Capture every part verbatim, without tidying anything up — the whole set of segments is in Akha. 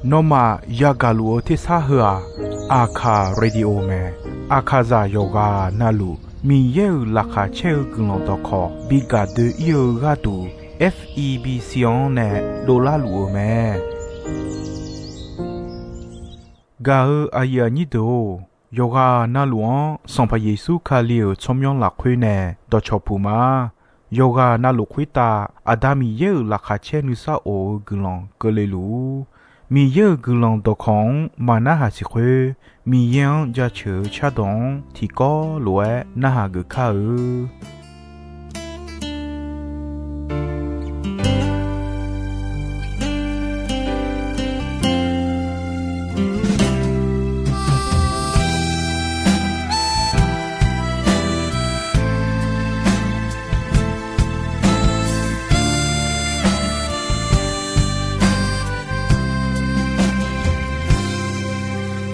Nawmaf yagaq luf-eu tersar heu-aq, Aqkaq Radio mae. Aqkaqzaq yawqghaq navluf Miqyaer-euq laqkhaq caer-eu guiqlanq dawqkawq bi gaq doe-ir-eu gharduq, F E B C-anr nae dovlar luf-eu mae. Gaq-eu aqyuif aqnyir deuq-or, yawqghaq navluf-anr Sanqpaq Yeqsur Kali-euq tsawrmyanr lafkhoer nae dawqcawq puq ma. Yawqghaq navluf khoertav Aqda Miqyaer-euq laqkhaq caer nuisar of-eu guiqlanq keuvle luf-ur. Miqyaer-euq guiqlanq dawqkawq-anr maqnarhaq siq khoer, Miqyaer-anr jaceuq-eu cardawq-anr tiqkawv lof-aer narhaq geuf kar-eu.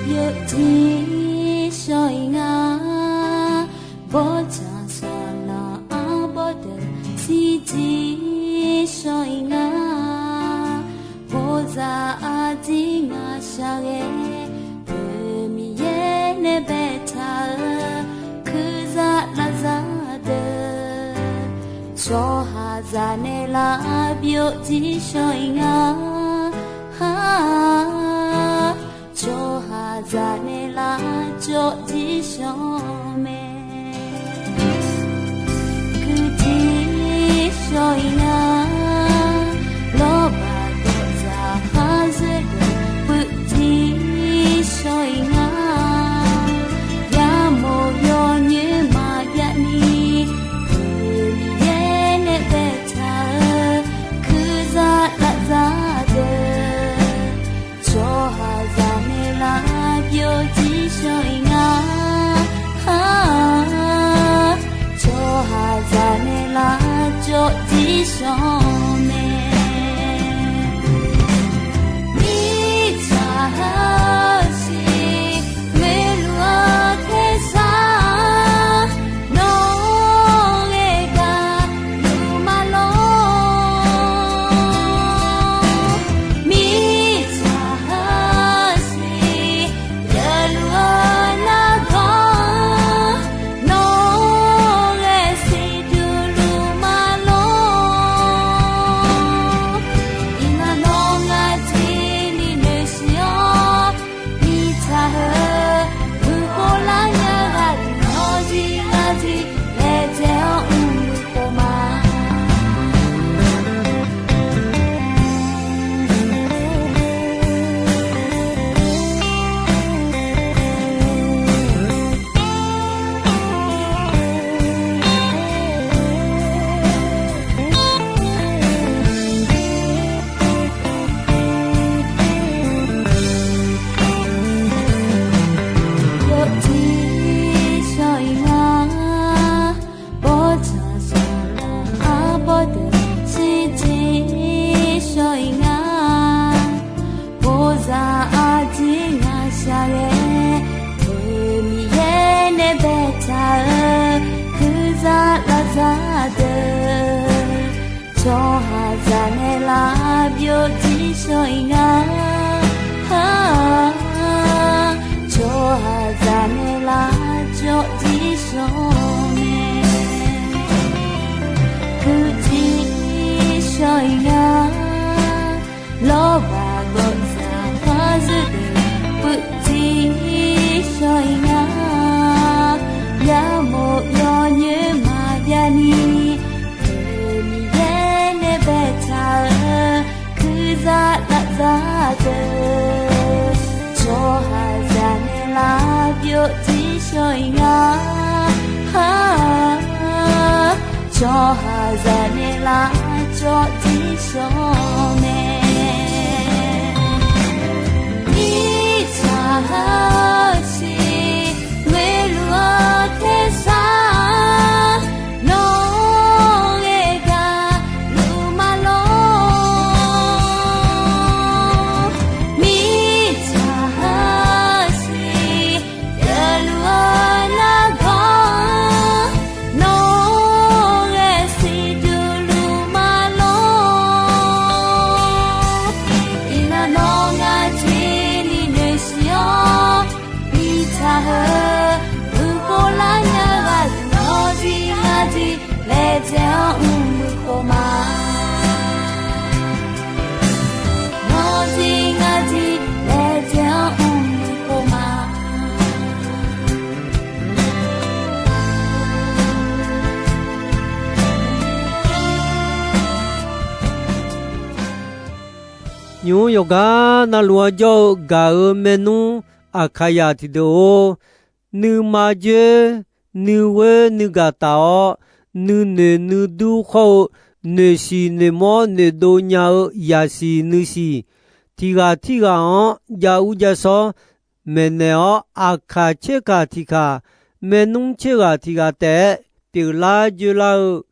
Byovjir shawr-ir nga, bawrtsanq sawqlanq arbawr deuq shirjir shawr-ir nga. Bawrzaq arjir ngaq shaqghae, Miqyaer nae baetaq-eu kurzaq lavzaq deuq, tsawrhaqzaq naeqlaf byovjir shawr-ir nga. Tsawrhaqzaq naeqlaf jawrjir shawr mae. Kuirjir shawr-ir nga, lawrbaq dawqzaq khar zeur deuq puivjir shawr-ir nga. Yamof yawnyoer maqjav ni, Miqyaer nae baetaq-eu kurzaq lavzaq deuq, tsawrhaqzaq naeqlaf byovjir shawr-ir nga. Tsawrhaqzaq naeqlaf jawrjir shawr mae. Mirtsaq heusiq ngoeqluf-eu tersar, nawr ghae gaq luf ma lor. Mirtsaq heusiq yaeluf-eu nargawr, nawr ghae siqduq luf ma lor. Iqnan nawr ngar jir ni noeqshiq-awr, mirtsaq heu-euq muiq khov lar nya ghaq deuq nawr jir ngar jir laejae-awr mrmuiq khov ma. Yawjir shawr-ir nga, bawrtsanq sawqlanq arbawr deuq shirjir shawr-ir nga. Bawrzaq arjir ngaq shaqghae, Miqyaer nae baetaq-eu kurzaq lavzaq deuq, tsawrhaqzaq naeqlaf byovjir shawr-ir nga. Tsawrhaqzaq naeqlaf jawrjir shawr mae. Kuirjir shawr-ir nga, lawrbaq gawqzaq khar zeur deuq puivjir shawr-ir nga. Yamof yawnyoer maqjav ni, Miqyaer nae baetaq-eu kurzaq lavzaq deuq, tsawrhaqzaq naeqlaf byovjir shawr-ir nga. Tsawrhaqzaq naeqlaf jawrjir shawr mae. Mirtsaq heusiq ngoeqluf-eu tersar, nawr ghae gaq luf ma lor. Mirtsaq heusiq yaeluf-eu nargawr, nawr ghae siqduq luf ma lor. Nymq-mr yawqgar navluf-anr jawr-eu gaq-euq maernmr Aqkaqyaq tiqdeuq-or, nuima dzoer nuighoer nuigaq taf-awr, nuinoeq nuidur khawr-eu noeqsiq noeqmawr noeqdov nya-eu yaqsiq nuisiq tiq ghaq tirghaq-anr jav ur jav shawr maeqnaeq-awr, aqkaq tserkaq tiqkaq, maernmr tserghaq tiqghaq taef-aer pyeuflar dzoerlar-eu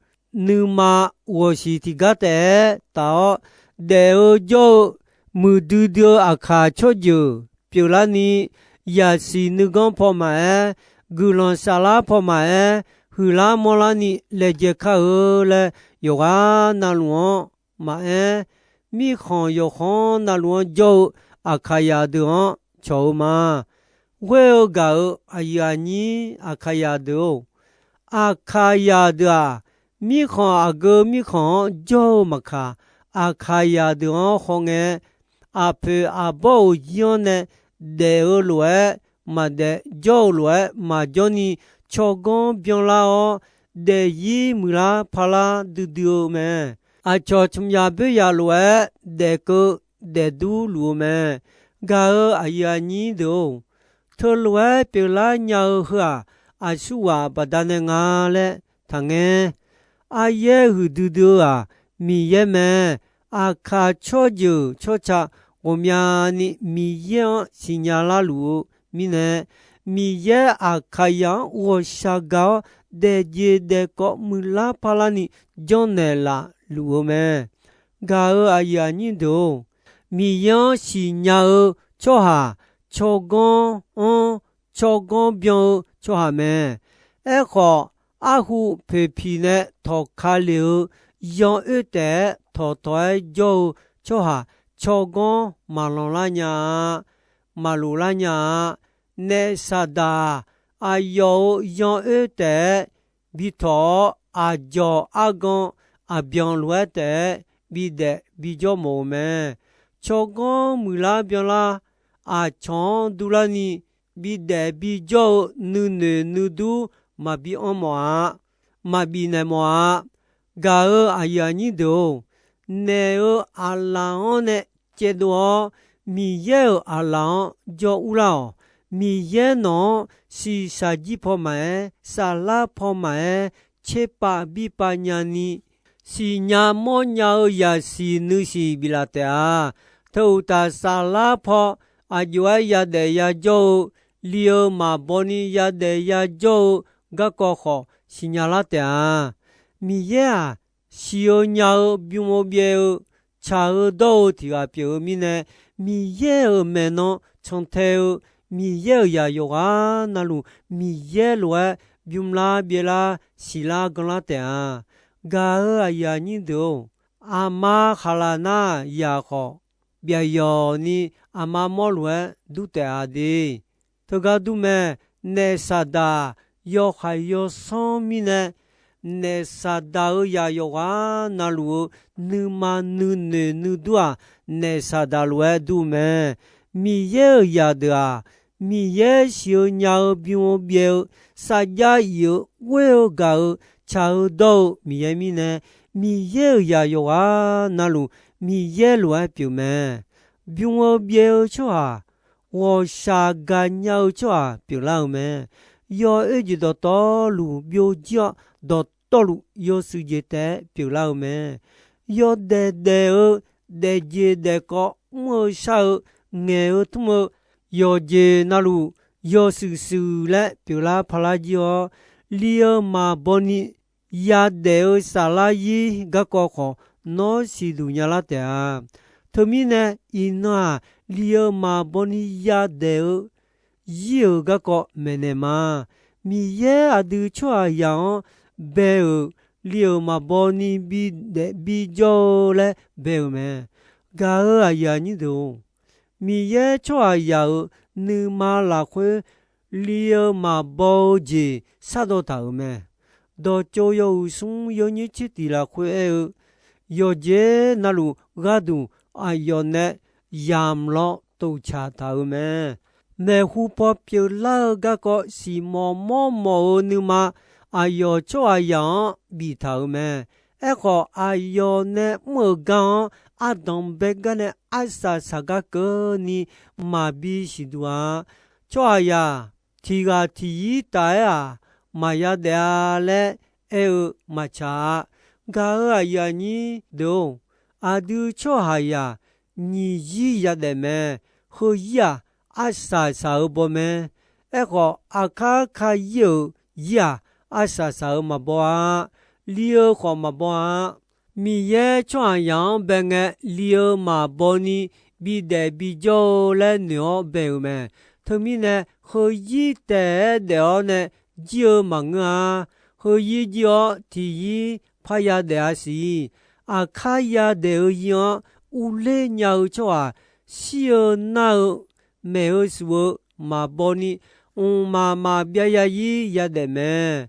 nuima ghawqshiq tiqgar taef-aer taf-awr, daef-eu jawr-eu muiqdui dui-eu aqkaq tsawrjeuq pyeuflarni, yaqsiq nuiganr paw maqaer, guiqlanq saflar paw maqaer, huiqlar manrlarni laejae kar-eu laer yawqghaq navluf-anr maqaer, mirkhanq yawqkhanr navluf-anr jawr-eu Aqkaqyaq deuq-anr cawq-eu ma. Ghoer-eu gaq-euq aqyuif aqnyir Aqkaqyaq deuq-or, Aqkaqyaq deuq-aq, mirkhanq aqgeu mirkhanq-anr jawr-eu maqkaq, Aqkaqyaq deuq-anr hawngae, aqpoeq aqbawr-euq zir-anr nae daef-eu lof-aer maqdaef, jawr-eu lof-aer maqjawr ni, tsawrganr byanlar-awr, daefzir muiqlar parlar duidui-eu mae. Aqcawq tsmq yaq boer yaq lof-aer daefkeuv daefdur luf-eu mae. Gaq-euq aqyuif aqnyir deuq-or, teulof-aer pyeuflar nya-eu heu-aq, aqsurghaq baqdanae nga laer taqngae. Aryaer huiqdui dui-eu-aq, Miqyaer mae. Aqkaq tsawrjeuq tsawrca ghawqmyani Miqyaer-anr siqnya larluf-eu mirnae, Miqyaer Aqkaqyaq-anr ghawqshaq gaq-awr, daefjeq daefkawv muiqlar parlarni janrnaeq laf luf-eu mae. Gaq-euq aqyuif aqnyir deuq-or, Miqyaer-anr siqnya-eu tsawrhaq tsawrganr-anr tsawrganr byan-eu tsawrhaq mae. Aerkhawf, arhu poeqpiq nae tawqka lef-eu yan oer taef-aer tawqtawq-aer jawr-eu tsawrhaq tsawrganr maqlanq lar nya-a, maqlof lar nya-a. Naef Saqdaq-aq, aqyawf-euq yan oer taef-aer bi tawq-awr, aqdzawq argan aqbyan lof-aer taef-aer bidaef bijawr mawf-eu mae. Tsawrganr muiqlar byanlar aqcawq-anr durlarni bidaef bijawr-eu nuinoeq nuidur maqbi anr mawf-a, maqbif naeq mawf-a. Gaq-euq aqyuif aqnyir deuq-or, naef-euq aqlaf-anr nae caevdov-awr, Miqyaer-euq aqlaf-anr jawr urlar-awq. Miqyaer nawq-anr shiqshaq jir paw maqaer, saflar paw maqaer, tserpav birpav nyani, siqnya mawrnya-eu yaqsiq nuisiq biflaf taef-a. Teu uqtaf, saflar paw aqjox-aer yadaef yajawr-eu, li-eu maqbaw ni yadaef yajawr-eu garkawv khawf siqnya lar taef-a. Miqyaer-aq, siq-eu nya-eu bym-eu byaev-eu, tsaq-eu dawr-eu tiq ghaq pyeuf-eu mirnae, Miqyaer-euq maeqnan cantae-eu, Miqyaer-euq zaq yawqghaq navluf Miqyaer lof-aer bymlar byaevlar siqlar ganlar taef-a. Gaq-euq aqyuif aqnyir deuq-or, aqma khaqlaq nar yaq khawf, byaqyawq ni aqma mawrluf-aer dur taef-a de. Teugar dur mae. Naef Saqdaq yawhaiq yawsanr mirnae, naef Saqdaq-euq zaq yawqghaq navluf-eu nuima nuinoeq nuidur-aq, naef Saqdaq lof-aer dur-eu mae. Miqyaer-euq zaqdeuq-aq, Miqyaer siq-eu nya-eu bym-eu byaev-eu, sarjax if-eu ghoer-eu gaq-eu, tsaq-eu dawr-eu Miqyaer mirnae, Miqyaer-euq zaq yawqghaq navluf Miqyaer lof-aer pyeuf mae. Bym-eu byaev-eu tsawrhaq, ghawqshaq gaqnya-eu tsawrhaq pyeuflar-eu mae. Yawoer jeq dawqtawvluf byovjir-awr, dawqtawvluf yawshuif jeq taef-aer pyeuflar-eu mae. Yawdaef daef-eu, daefjeq daefkawv mr-eu shar-eu, ngaeq-eu tmr-eu, yawqjeq navluf yawshuif shuif laer pyeuflar parlar jir-awr, li-eu maqbaw ni yadaef-eu saflar zir garkawv khawf nawr siqduq nyalar taef-a. Teumirnae, iqnan-aq, li-eu maqbaw ni yadaef-eu zir-euq garkawv maeqnaeq ma. Miqyaer aqdui tsawrhaqzaq-anr bae-euq, li-euq maqbaw ni bidaef bijawr-eu laer bae-euq mae. Gaq-eu aqyuif aqnyir deuq-or, Miqyaer tsawrhaqzaq-euq nuima lafkhoer li-eu maqbaw-eu jeq shardawv taq-euq mae. Dawqtsov yawhuiq smr yawnyir tser tiq lafkhoer aer-eu, yawqjeq navluf gharduq aqyawf nae yamq lawr toftsaq taq-euq mae. Maeqhu paw pyeuflar-eu garkawv siqmawf mawrmawf-eu nuima, aqyawf tsawrhaqzaq-anr biftaq-euq mae. Aerkhawf, aqyawf nae mr-euq gar-anr ardanq baegar nae arsaq saqgar keuvni maqbi siqduq-a. Tsawrhaqzaq tiq ghaq tiq zir taf-aer-aq, maqya daef-a laer aer-eu maqtsaq-a. Gaq-euq aqyuif aqnyir deuq-or, aqdui tsawrhaqzaq nyiq zir yadaef mae. Heuzir-aq, arsaq saq-eu baw mae. Aerkhawf, aqkar kayir-euq zir-aq, arsaq saq-eu maqbaw-a. Li-eu khawf maqbaw-a. Miqyaer tsawrhaqzaq-anr bae ngae, li-eu maqbaw ni bidaef bijawr-eu laer noeq-awr bae-euq mae. Teumirnae, heuzir taef-aer daef-awr nae jir-eu maqngeur-a. Heuzir jir-awr tiqzir parya daef-a siq. Aqkar yadaef-eu zir-anr urler nya-eu tsawrhaq shir-eu nar-eu maeq-eu suf-eu maqbaw ni, mqmaq maqbyav yazir yadaef mae.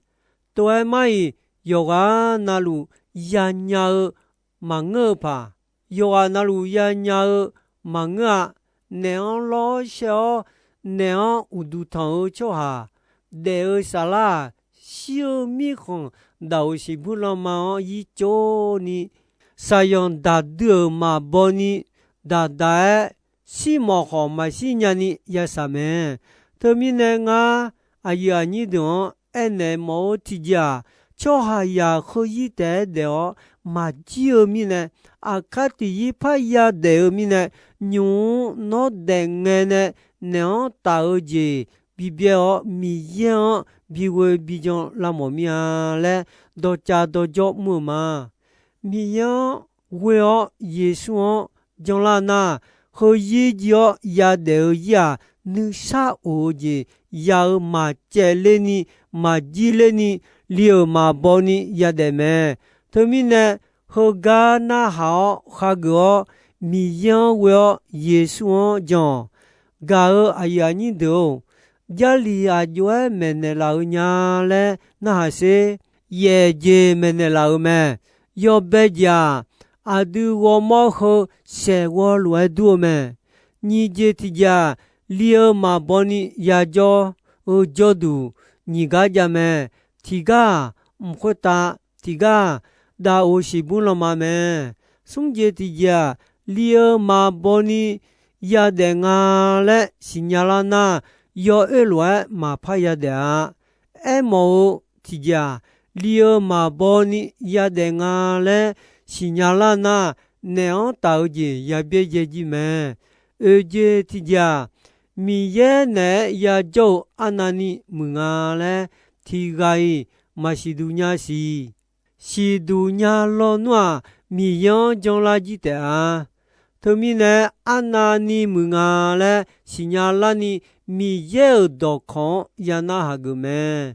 Tov-aer mar-iq, yawqghaq navluf yanya-eu maqngeur-eu paq, yawqghaq navluf yanya-eu maqngeur-a. Naef-anr lawr shaer-awr, naef-anr uqduq tanq-eu tsawrhaq daef-eu saflar-aq, shir-eu mirkhanq daq-euq siqbuir lanma-anr yir tsovni, saqyanq daqdui-euq maqbaw ni, daqdaq-aer shirmawf khawf maqshir nyani yasaq mae. Teumirnae ngar aqyuif aqnyir deuq-anr aernaeq mawf-eu tiqjeq-aq, tsawrhaqzaq heuzir taef-aer daef-awr maqjir-eu mirnae, aqkar tiqzir parya daef-eu mirnae, nymq-mr nawr daef ngae nae naeq-anr taf-eu jeq bibyaer-awr, Miqyaer-anr bighoe bijan lavmawf mir-a laer dawqcav dawqjawr mr-eu ma. Miqyaer-anr ghoe-awr Yeqsur-anr janlar nar, heuzir jir-awr yadaef-eu zir-aq, nuisar of-eu jeq ya-eu maqcaevler ni, maqjirler ni, li-euq maqbaw ni yadaef mae. Teumirnae, heugar narhaq-awr khageuf-awr, Miqyaer-anr ghoe-awr Yeqsur-anr jan-awq. Gaq-euq aqyuif aqnyir deuq-or, Jarlif aqjox-aer maeqnaeq laf-eu nya laer narhaq sher. Yaef jeq maeqnaeq laf-euq mae. Yawbae jeq-aq, aqdui ghawrmawr heu saeqghawv lof-aer dur-eu mae. Nyiq jeq tiqjeq-aq, li-eu maqbaw ni yajawr-eu jawrduq nyiq gar jav mae. Tiqgar-aq, mq khoertav, tiqgar-aq, daqoq siqbur lanma mae. Smr jeq tiqjeq-aq, li-eu maqbaw ni yadaef nga laer siqnya lar nar, yawoer lof-aer maqpar yadaef-a. Aermawf-eu tiqjeq-aq, li-eu maqbaw ni yadaef nga laer siqnya lar nar, naeq-anr taf-eu jeq yabyaer yaejir mae. Oeq jeq tiqjeq-aq, Miqyaer naeq-aer yajawr-eu arnavni muiq nga laer tiqghaq-iq maqsiq duq nya siq. Siq duq nya lawnmr-aq, Miqyaer-anr janlar jir taef-a. Teumirnae, arnavni muiq nga laer siqnya larni, Miqyaer-euq dawqkawq-anr yanar hageuf mae.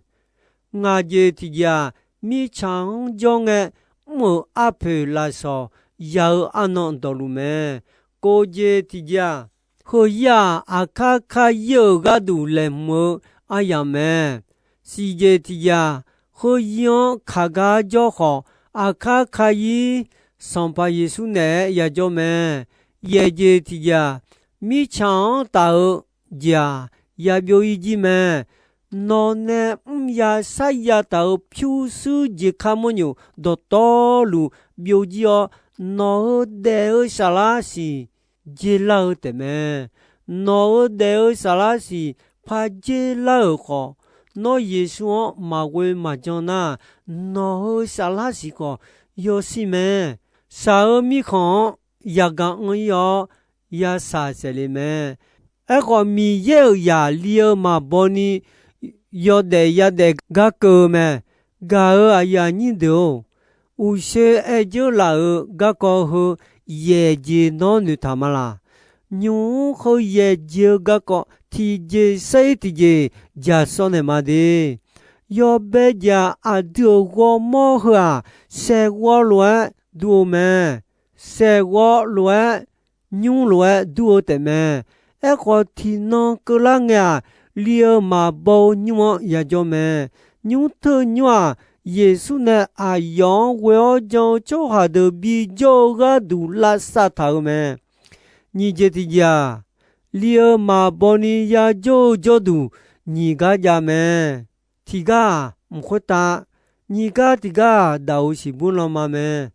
Ngaq jeq tiqjeq-aq, mirtsaq-anr jawr ngae, mr-euq arpoeq lafsawq ya-eu arnan dawqluf mae. Kov jeq tiqjeq-aq, heuzir-aq, aqkar kar ir-euq gharduq laeqhmq-eu aryamq mae. Siq jeq tiqjeq-aq, heuzir-anr kaq gar jawr khawf, aqkar kar ir Sanqpaq Yeqsur naeq-aer yajawr mae. Yaeq jeq tiqjeq-aq, mirtsaq-anr taf-eu jeq-aq, yabyov ir jir mae. Nawq nae mr ya sar ya taf-euq pyurshuir jeq kar manrnyof dawqtawvluf byovjir-awr, nawq-euq daef-eu saflar siq jerlar-eu taefmae. Nawq-euq daef-eu saflar siq par jerlar-euq khawf, nawr Yeqsur-anr maqghoe maqjan nar, nawq-euq saflar siq khawf yawshir mae. Shaq-eu mirkhanq-anr yagaq anr ir-awr, yashaq saeqle mae. Aerkhawf, Miqyaer-euq zaq li-eu maqbaw ni yawdaef yadaef gar keuv-eu mae. Gaq-euq aqyuif aqnyir deuq-or, uqshoe aer dzeur laf-euq garkawv heu yaeq jeq nawr noeqtaq ma laq? Nymq-mr heu yaeq jeq-eu garkawv tiqjeq sair tiqjeq jaqsawv naeq ma de. Yawbae jeq-aq, aqdui-euq ghawrmawr heu-aq, saeqghawv lof-aer dur-eu mae. Saeqghawv lof-aer, nymr lof-aer dur-eu taefmae. Aerkhawf, tiqnan keuvlar ngae-aq, li-eu maqbaw-eu nymr-anr yajawr mae. Nymr teu nymr-aq, Yeqsur nae aqyawf-anr ghoe-awr jan-eu tsawrhaq deuq bijawr-eu gharduq lavsav taq-euq mae. Nyiq jeq tiqjeq-aq, li-eu maqbaw ni yajawr-eu jawrduq nyiq gar jav mae. Tiqgar-aq, mq khoertav Nyiq gar tiq gar-aq, daq-euq siqbuir lanma mae.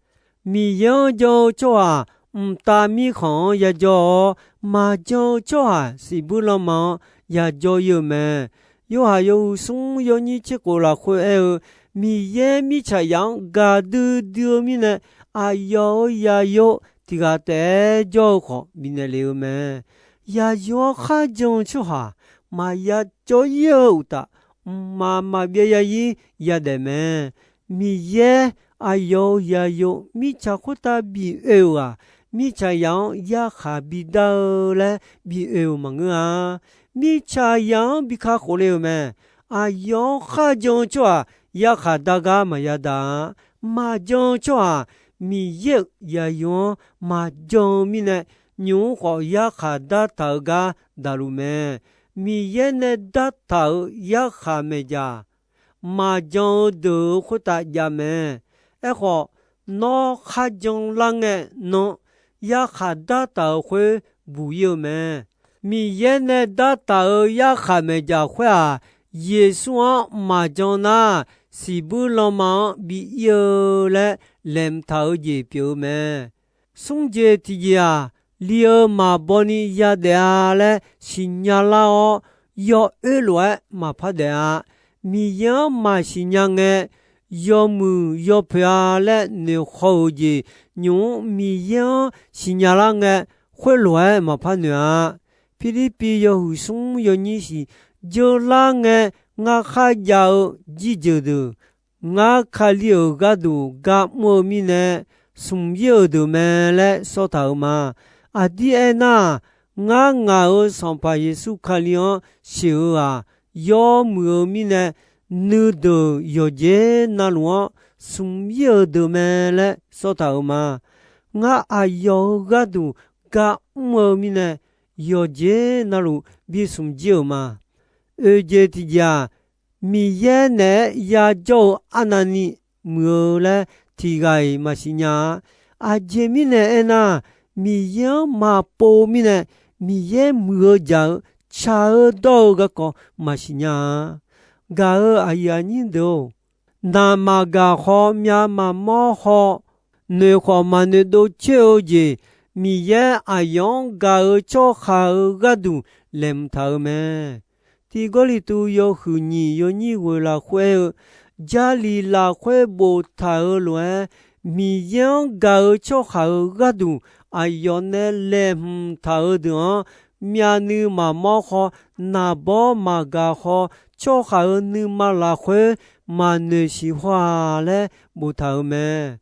Miqyaer-anr jan-eu tsawrhaq mqtav mirkhanq-anr yajawr-awr, maqjan-eu tsawrhaq siqbuir lanma-anr yajawr ir-eu mae. Yorhaq yawhuiq smr yawnyir tser khof lafkhoer aer-eu, Miqyaer mirtsaqzaq-anr gaqdui dui-eu mirnae, aqyawf-euq zaqyo tiq ghaq taef-aer jawr-eu khawf bifnaeq lef-eu mae. Zaqyo-anr kharjan-eu tsawrhaq maqya cawv ir-eu uqtaf, mqmaq maqbyav yazir yadaef mae. Miqyaer aqyawf-euq zaqyo mirtsaq khoertav bif oe-euq-aq, mirtsaqzaq-anr yarkhaq bidar-eu laer bif oe-euq maqngeur-a. Mirtsaqzaq-anr bi kakhof le-euq mae. Aqyawf-anr kharjan-eu tsawrhaq yarkhaq dar gar maqya daq-a. Maqjan-eu tsawrhaq Miqyaer-euq zaqyo-anr maqjan-eu mirnae, nymq-mr khawf yarkhaq dartaq-eu gar daqluf mae. Miqyaer nae dartaq-euq yarkhaq maeqjaq maqjan-eu deuq-euq khoertav jav mae. Aerkhawf, nawr kharjan lar ngae nan, yarkhaq dartaq-euq khoer buq ir-eu mae. Miqyaer nae dartaq-euq yarkhaq maeqjaq khoer-aq, Yeqsur-anr maqjan nar, siqbuir lanma-anr bi ir-eu laer laeqhmq taq-eu jeq pyeuf-eu mae. Smr jeq tiqjeq-aq, li-eu maqbaw ni yadaef-a laer siqnya lar-awr, yawoer lof-aer maqpar daef-a. Miqyaer-anr maqsiq nya ngae, yawmuiq yawpoeq-a laer noeqhaw-euq jeq, nymq-mr Miqyaer-anr siqnya lar ngae, khoerlof-aer maqpar noeq-a. Pirlirpiv yawhuiq smr yawnyir shiq, jeular ngae, ngar kharjav-eu jirjeuq deuq, ngar Kali-euq gharduq gar mr-eu mirnae, smq ir-euq deuq mae laer sawr taq-euq ma. Aqdir aernar, ngar ngaq-euq Sanqpaq Yeqsur Kali-anr sheuq-eu-aq, yawmuiq-eu mirnae, nuideuq yawqjeq navluf-anr smq ir-euq deuq mae laer sawr taq-euq ma. Ngar aqyawf-euq gharduq gar mr-eu mirnae, yawqjeq navluf bi smq jir-euq ma. Oeq jeq tiqjeq-aq, Miqyaer naeq-aer yajawr-eu arnavni muiq-eu laer tiq ghaq-iq maqsiq nya-a. Aqjeq mirnae aernar, Miqyaer-anr maqpov-eu mirnae, Miqyaer muiq-eu jaq-eu tsaq-eu dawr-eu garkawv maqsiq nya-a. Gaq-euq aqyuif aqnyir deuq-or, naq maqgaq haw, myav maqmawr haw, noeq khawf maqnoeq dov coer-eu jeq, Miqyaer aqyawf-anr gaq-eu tsawrhaq-euq gharduq laeqhmq taq-euq mae. Tiq Gawrliqtu yawhuiq nyiq yawnyir ghoeq lafkhoer aer-eu, Jarlif lafkhoer boftaq-euq lof-aer, Miqyaer-anr gaq-eu tsawrhaq-euq gharduq aqyawf nae laeqhmq taq-euq deuq-anr, myavnuiv maqmawr haw, naqbawr maqgaq haw, tsawrhaq-euq nuima lafkhoer maqnoeq siq haw-aq laer boftaq-euq mae.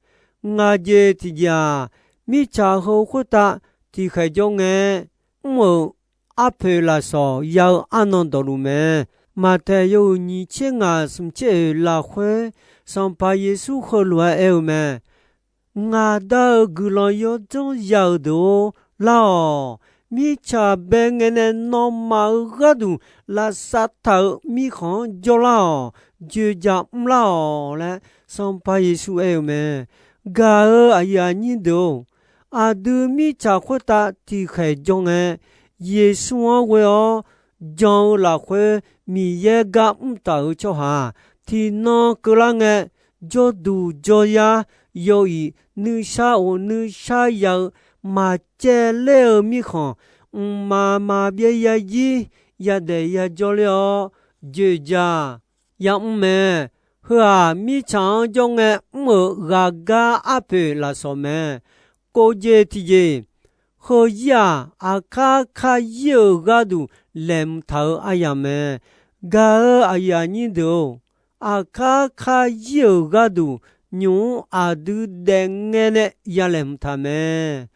Ngaq jeq tiqjeq-aq, mirtsaq heu khoertav tiqkhaeq jawr ngae, mr-euq arpoeq lafsawq ya-eu arnan dawqluf mae. Maqtaeq yawhuiq nyiq tser ngaq smq tser oeq lafkhoer, Sanqpaq Yeqsur heulof-aer aer-eu mae. Ngaq dar-eu guiqlanq yawdzanr ya-eu deuq-or, lar-awq. Mirtsaq bae ngae nae nawmaf-euq gharduq lavsav taq-euq mirkhanq-anr jawrlar-awq. Joeqjaq mrlar-awq laer Sanqpaq Yeqsur aer-eu mae. Gaq-euq aqyuif aqnyir deuq-or, aqdui mirtsaq khoertav tiqkhaeq jawr ngae, Yeqsur-anr ghoe-awr jan-eu lafkhoer Miqyaer gar mr taq-euq tsawrhaq tiqnan keuvlar ngae, jawrduq jawryar, yaw-iq nuishar of nuishar ya-eu maqcaevler-eu mirkhanq, mqmaq maqbyav yazir yadaef yajawr ler-awr, joeqjaq yamr mae. Heu-aq, mirtsaq-anr jawr ngae mr-euq ghaqgar arpoeq lafsawq mae. Kov jeq tiqjeq, heuzir-aq, aqkar karyir-euq gharduq laeqhmq taq-euq aryamq mae. Gaq-euq aqyuif aqnyir deuq-or, aqkar karyir-euq gharduq nymq-mr aqdui daef ngae nae ya laeqhmq taq mae.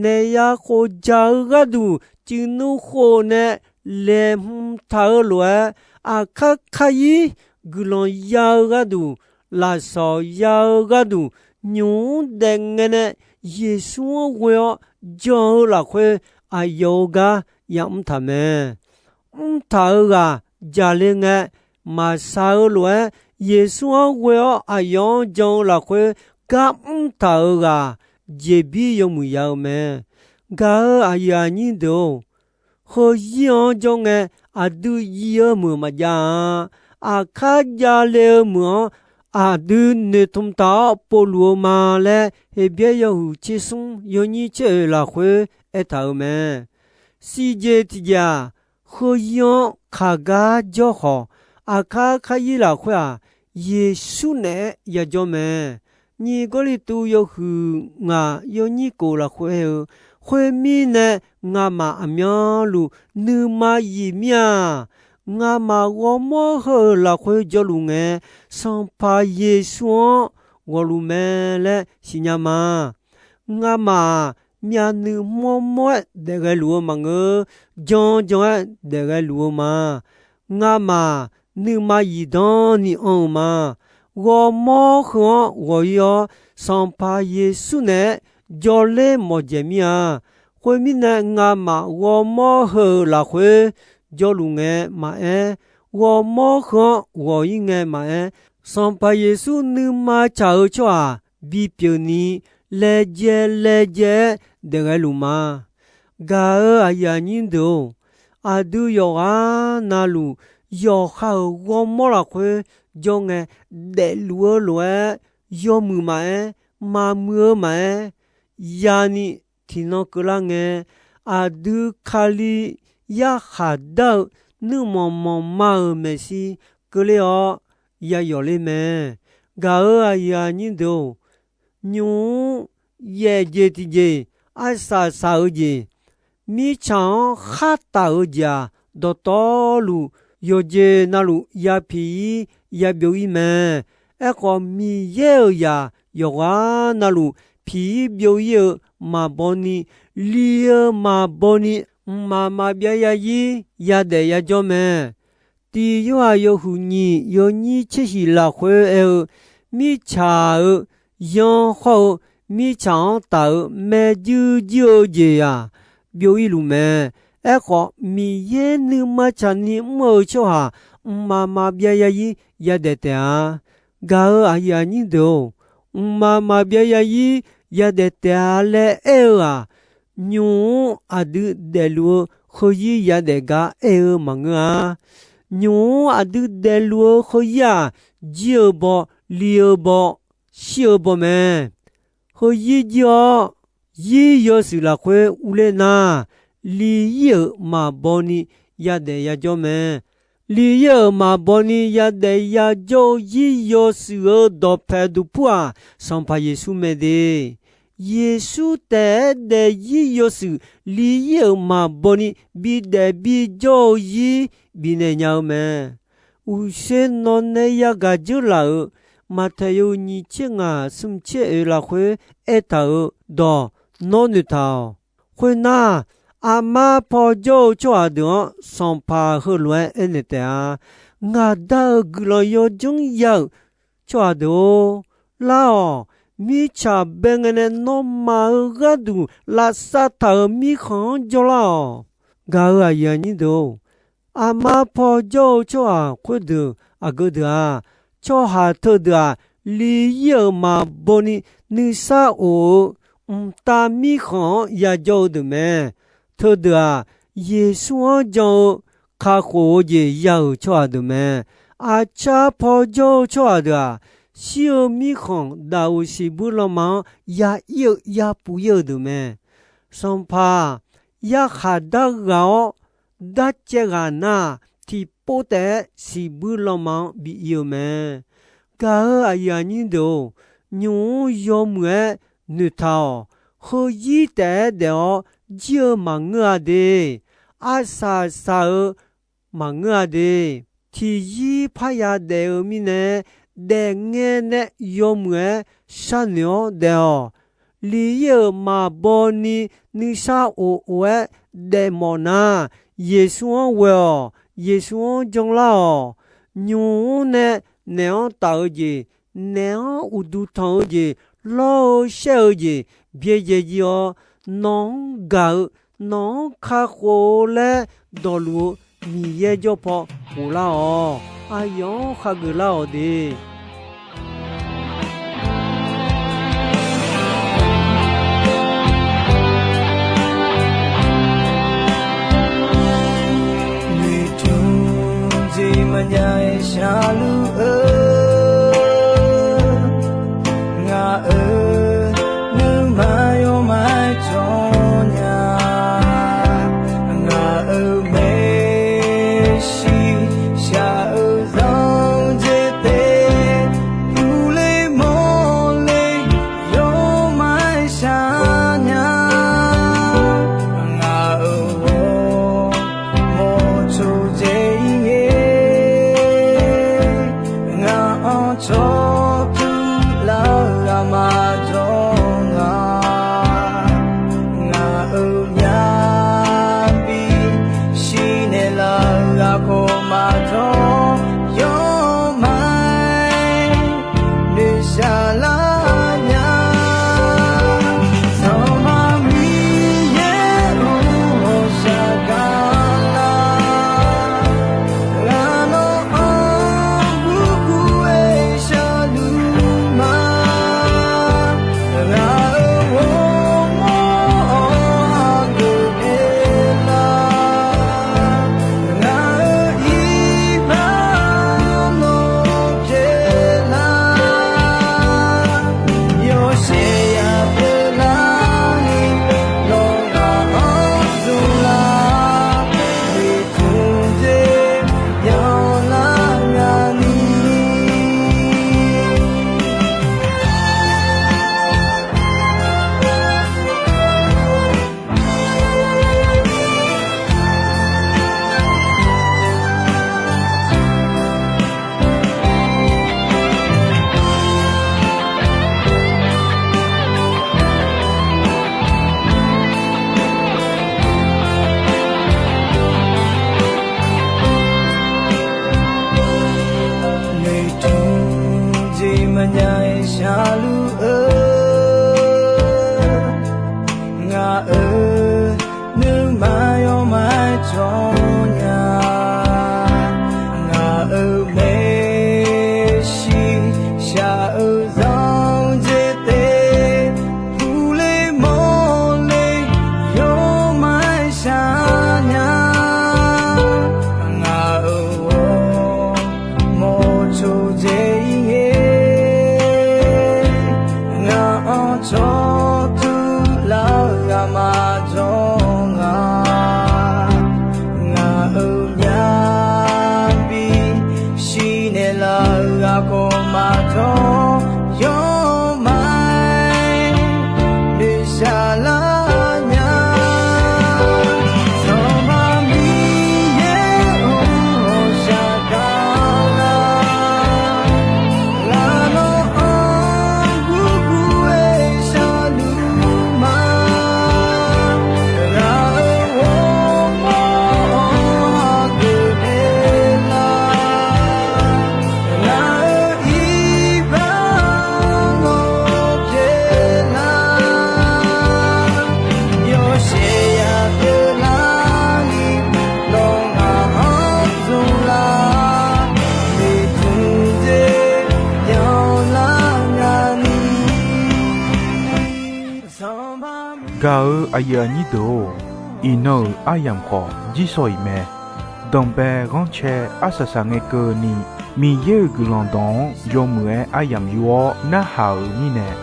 Naeq ya khof jaq-eu gharduq cuiv nmr khof nae laeqhmq taq-eu lof-aer, aqkar karyir guiqlanq ya-eu gharduq, lafsawq ya-eu gharduq, nymq-mr daef ngae nae Yeqsur-anr ghoe-awr jan-eu lafkhoer aqyawf-euq gar yamr taq mae. Mrtaq-euq ghaq jaqle ngae, maqsaq-eu lof-aer Yeqsur-anr ghoe-awr aqyawf-anr jan-eu lafkhoer gar mrtaq-euq ghaq jeqbir yawmuiq ya-eu mae. Gaq-euq aqyuif aqnyir deuq-or, heuzir-anr jawr ngae aqdui jiv-eu meuq maqjav-a. Aqkar javle-eu meuq-anr aqdui noeqtmq taf-awr povluf-eu ma laer, Heqbyaer yawhuiq tser smr yawnyir tser oeq lafkhoer aertaq-euq mae. Siqjeq tiqjeq-aq, heuzir-anr kaqgar jawr khawf, aqkar karyir lafkhoer-aq, Yeqsur naeq-aer yajawr mae. Nyiq Gawrliqtu yawhuiq ngaq yawnyir kof lafkhoer aer-eu, Khoermirnae, ngamaf aqmyanluf nuima yif mir-a. Ngamaf ghawrmawr heu-euq lafkhoer jawrluf ngae, Sanqpaq Yeqsur-anr ghawqluf mae laer siqnya ma. Ngamaf-aq, myavnuiv mawrmawr-aer daefghae luf-eu maqngeur, janjan-aer daefghae luf-eu ma. Ngamaf nuima yif danr ni anr-eu ma. Ghawrmawr heu-anr ghawq-ir-awr, Sanqpaq Yeqsur naeq-aer jawrler mawqjaeq mir-a. Khoermirnae, ngamaf ghawrmawr heu-euq lafkhoer jawrluf ngae maqaer, ghawrmawr heu-anr ghawq-ir ngae maqaer, Sanqpaq Yeqsur nuima tsaq-eu tsawrhaq bipyeuf ni, laejae laejae-aer daefghae luf ma. Gaq-euq aqyuif aqnyir deuq-or, aqdui yawqghaq navluf yawqha-euq ghawrmawr lafkhoer jawr ngae, daefluf-eu lof-aer, yawmuiq maqaer, maqmuiq-eu maqaer, yani tiqnan keuvlar ngae, aqdui Kali yarkhaq dar-eu nuirmanq manqma-euq maeqshi keuvler-awr yayawf ler mae. Gaq-euq aqyuif aqnyir deuq-or, nymq-mr yaef jeq tiqjeq, arsaq saq-eu jeq, mirtsaq-anr khar taf-eu jeq-aq, dawqtawvluf yawqjeq navluf ya piq-ir ya byov-ir mae. Aerkhawf, Miqyaer-euq zaq yawqghaq navluf piq-ir byov-ir-eu maqbaw ni, li-eu maqbaw ni, mqmaq maqbyav yazir yadaef yajawr mae. Tiq Yorhaq yawhuiq nyiq yawnyir tser shiq lafkhoer aer-eu, mirtsaq-euq yan hawr-eu mirtsaq-anr taf-eu maerjuir juir-eu jeq-aq, byov-ir luf mae. Aerkhawf, Miqyaer nuima tsaqni mr-eu tsawrhaq mqmaq maqbyav yazir yadaef taef-a. Gaq-euq aqyuif aqnyir deuq-or, mqmaq maqbyav yazir yadaef taef-a laer aer-eu-aq, nymq-mr aqdui daefluf-eu heuzir yadaef gar aer-eu maqngeur-a. Nymq-mr aqdui daefluf-eu heuzir-aq, jir-eu baw, li-eu baw, shir-eu baw mae. Heuzir jir-awr, zir yawshuif lafkhoer urler nar, li-ir-euq maqbaw ni yadaef yajawr mae. Li-ir-euq maqbaw ni yadaef yajawr-eu zir yawshuif-euq dawqpae duqpur-aq, Sanqpaq Yeqsur mae de. Yeqsur taef-aer daefzir yawshuif li-ir-euq maqbaw ni bidaef bijawr-eu zir bifnaeq nya-eu mae. Uqshoe nawq nae yagaq dzeur laf-euq Maqtaeq yawhuiq nyiq tser ngaq smq tser oeq lafkhoer aertaq-euq dawq nawr noeqtaq-awq. Khoernar, armar paw jawr-eu tsawrhaq deuq-anr Sanqpaq heulof-aer aernaeq taef-a. Ngaq dar-euq guiqlanq yawdzanr ya-euq tsawrhaq deuq-or, lar-awq. Mirtsaq bae ngae nae nawmaf-euq gharduq lavsav taq-euq mirkhanq-anr jawrlar-awq. Gaq-euq aqyuif aqnyir deuq-or, armar paw jawr-eu tsawrhaq khoerdeuq aqgeu deuq-aq, tsawrhaq teudeuq-aq, li-ir-euq maqbaw ni nuisar of-eu mqtav mirkhanq-anr yajawr-eu deuq mae. Teudeuq-aq, Yeqsur-anr jan-eu kakhof-eu jeq ya-euq tsawrhaq deuq mae. Aqcar paw jawr-eu tsawrhaq deuq-aq, shir-eu mirkhanq daq-euq siqbuir lanma-anr ya ir-eu ya puq-ir-eu deuq mae. Sanqpaq yarkhaq dar ghaq-awr, darcaev ghaq nar-aq, tiqpov taef-aer siqbuir lanma-anr bi ir-eu mae. Gaq-euq aqyuif aqnyir deuq-or, nymq-mr yawmuiq-aer noeqtaq-awq. Heuzir taef-aer daef-awr jir-eu maqngeur-a de. Arsaq saq-eu maqngeur-a de. Tiqzir parya daef-eu mirnae, daefngae nae yawmuiq-aer sharnoeq-awr daef-awq. Li-ir-euq maqbaw ni nuisar of of-aer daefmawf nar, Yeqsur-anr ghoe-awq. Yeqsur-anr janlar-awq. Nymq-mr nae naeq-anr taf-eu jeq, naeq-anr uqduq tanq-eu jeq, lawr-eu shaer-eu jeq byaerdzae jir-awr, nawq-anr gaq-eu, nawq-anr kakhof-eu laer dawqluf-eu Miqyaer jawr paw ghoflar-awq. Aqyawf-anr khageuf lar-awq de. Noeqtmq jeq maqnya-aer sharluf-eu Euq myavbi shirnaeq laf-euq aqkawq maqjawr, yawmaf-aer noeqshaq lar nya. Sanqpaq Miqyaer-or, ghawqshaq gaq lar. Ghaq nawr-anr gurgur-aer shaqluf ma. Ghaq-euq ghawrmawr-anr hageuf pyeuf lar. Ngaq-euq iqbax nawr pyeuf lar. Yawshaef ya pyeuf lar ni, nawr ghaq-anr zmq lar. Noeqtmq jeq yanlar nya ni. Noeqtmq jeq maqnya-aer shaqluf-eu, ngaq-euq nuima yawmaf-aer cawq nya. Ngaq-euq maeqshi shaq-eu zanq jeq taef, puqle mawrle yawmaf-aer shaq nya. Ngaq-euq ghawrmawr coqdzae-ir ngae, ngaq-anr cawqtur lar-eu ghaqmaf jawr nga. Ngaq-euq myavbi shirnaeq laf-euq aqkawq maqjawr, yawmaf-aer noeqshaq lar nya. Sanqpaq Miqyaer-or, ghawqshaq gaq lar. Ghaq nawr-anr gurgur-aer shaqluf ma. Ghaq-euq ghawrmawr-anr hageuf pyeuf lar. Ngaq-euq iqbax nawr pyeuf lar. Yawshaef ya pyeuf lar ni, nawr ngaq-anr zmq lar. Noeqtmq jeq yanlar nya ni. Gaq-euq aqyuif aqnyir deuq-or, iqnan-euq aryamq khawf jirshaw-iq mae. Danqbae ghanrcae arsaq saq ngae keuvni, Miqyaer-euq guiqlanq dawq-anr yawmuiq-aer aryamq yur-awr narhaq-euq mirnae,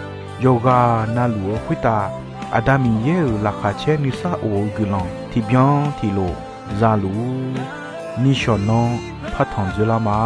yawqghaq navluf-eu khoertav Aqda Miqyaer-euq laqkhaq caer nuisar of-eu guiqlanq tiqbyan tiqlof za luf-ur. Nishawq nanr partanq dzoerlar ma.